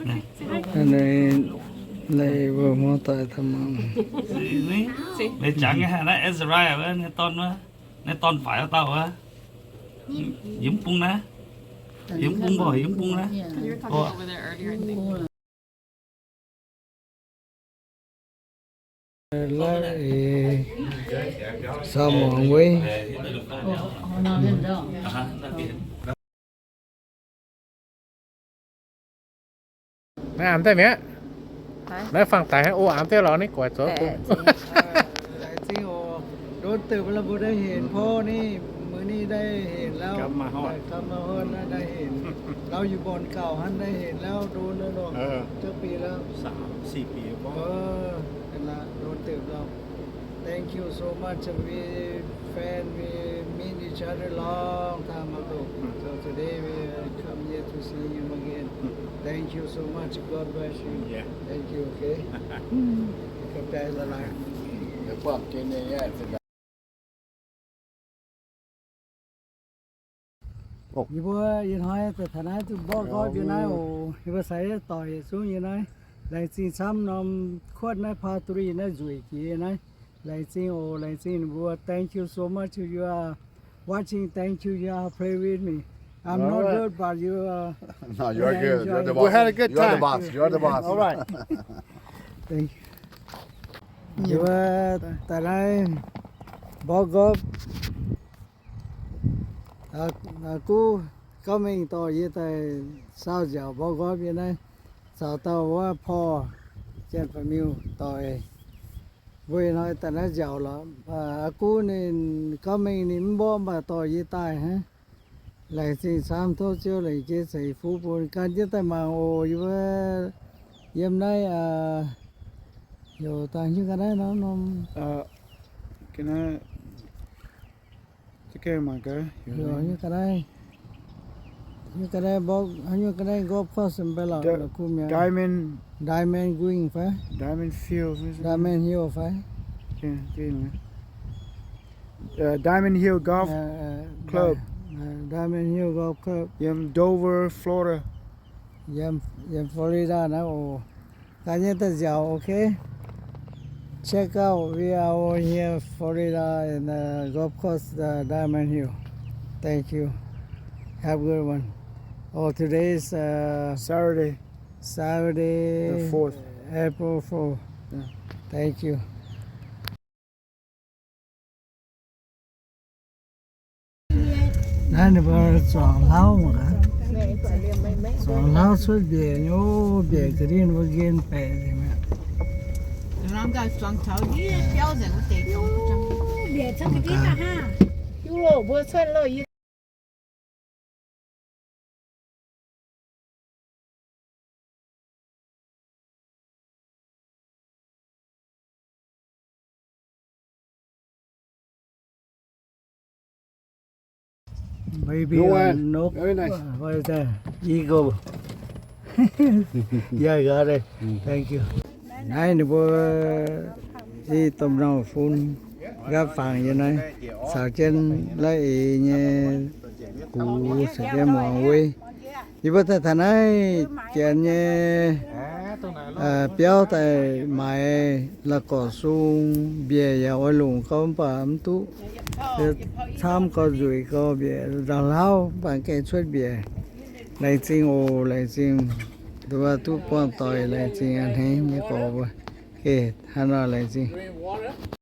Naaiv, naaiv mbuo hmuangv doic taux mangc. Meih jangx nyei haic naaiv Azariah wuov, naaiv dorn wuov, naaiv dorn faix wuov dauh wuov. Yiem bung naaiv. Yiem bung mbuo, yiem bung naaiv. Laaix eix saux muangx wuov. Naaiv amv deix mi'aqv. Naaiv fangx daic hnangv, o, amv deix lorz ninh guaix zoux. Laengz zingh oc. Ndon deix mbuo daaih henc porv ninh, muoz ninh daaih henc lauh, kam maaih hotv daaih henc. Lauh yie mborn gauh hnangv daaih henc lauh ndon nor, ziex biix lauh. Ndon deix lauh. Thank you so much. We friend, we meet each other long time ago. So today we come here to see you again. Thank you so much. God bless you. Yeah. Thank you, okay? Khov cai la'laaix. Yie mbuo ih hnoi daaih taux naaiv duqv mborqv nqorpv yie naaiv oc. Yie mbuo sai doic yietc zungv yie naaiv. Laengz zingh camv norm kuotv naaiv, par three naaiv nzueic jiex yie naaiv. Laengz zingh oc, laengz zingh ninh mbuo. Thank you so much to you are watching. Thank you, you are play with me. I'm not good, but you are. No, you are good. You're the boss. We had a good time. You're the boss. You're the boss. All right. Thank you. Yie mbuo daaih naaiv mborqv nqorpv. Aa, guv gorngv mengh dorh yie daaih saau nziaauc mborqv nqorpv yie naaiv. Caux dauh wuov porv, Janx-Fa^miu doic. Mbuo ih hnoi daaih naaiv nziaauc lorqc. Aa, guv ninh gorngv mengh ninh mv mborqv mv baac dorh yie daaih hnangv. Laengz zingh camv, tov Ziouv lengc jeiv ceix fuqv bun. Gan jienv daaih mangc oc. Yie mbuo yiem naaiv, aa, heuc dangh hiuv ga'naaiv norm norm. Hiuv ga'naaiv, hiuv ga'naaiv golf course mv baac lorqc, kuv mi'aqv. Diamond, Diamond Green fai? Diamond Field, Diamond Hill fai? Diamond Hill Golf Club. Diamond Hill Golf Club. Yiem Dover, Florida. Yiem, yiem Florida naaiv oc. Gan jienv daaih nziaauc, okay? Check out, we are over here, Florida, in the golf course, uh, Diamond Hill. Thank you. Have a good one. Oh, today is, uh, Saturday. Saturday, the fourth. April fourth. Yeah. Thank you. Naaiv ninh mbuo zuangx hlauv mangc gaax. Zuangx hlauv cuotv mbiec nyei, mbiec ga'ndiev ninh mbuo nqen baeqc nzengc mi'aqv. Maybe a nokv. Very nice. What is that? Eagle. Yeah, got it. Thank you. Naaiv ninh mbuo i domh nauh fun nqaapv fangx yie naaiv caux jienv la'eix nyei gux caux jienv muangx wuov. Yie mbuo daaih taux naaiv Janx nyei biauv daaih maaiz la'gorqv sung, mbiec yaac oix longc gau mv baac mv duqv. Camv gau, nzueic gau, mbiec nzauh hlauv mv baac gengh cuotv mbiec. Laengz zingh oc, laengz zingh. Nduov duqv buangh doic, laengz zingh a'hneiv nyei gorx mbuo. Geh hnangv nor, laengz zingh.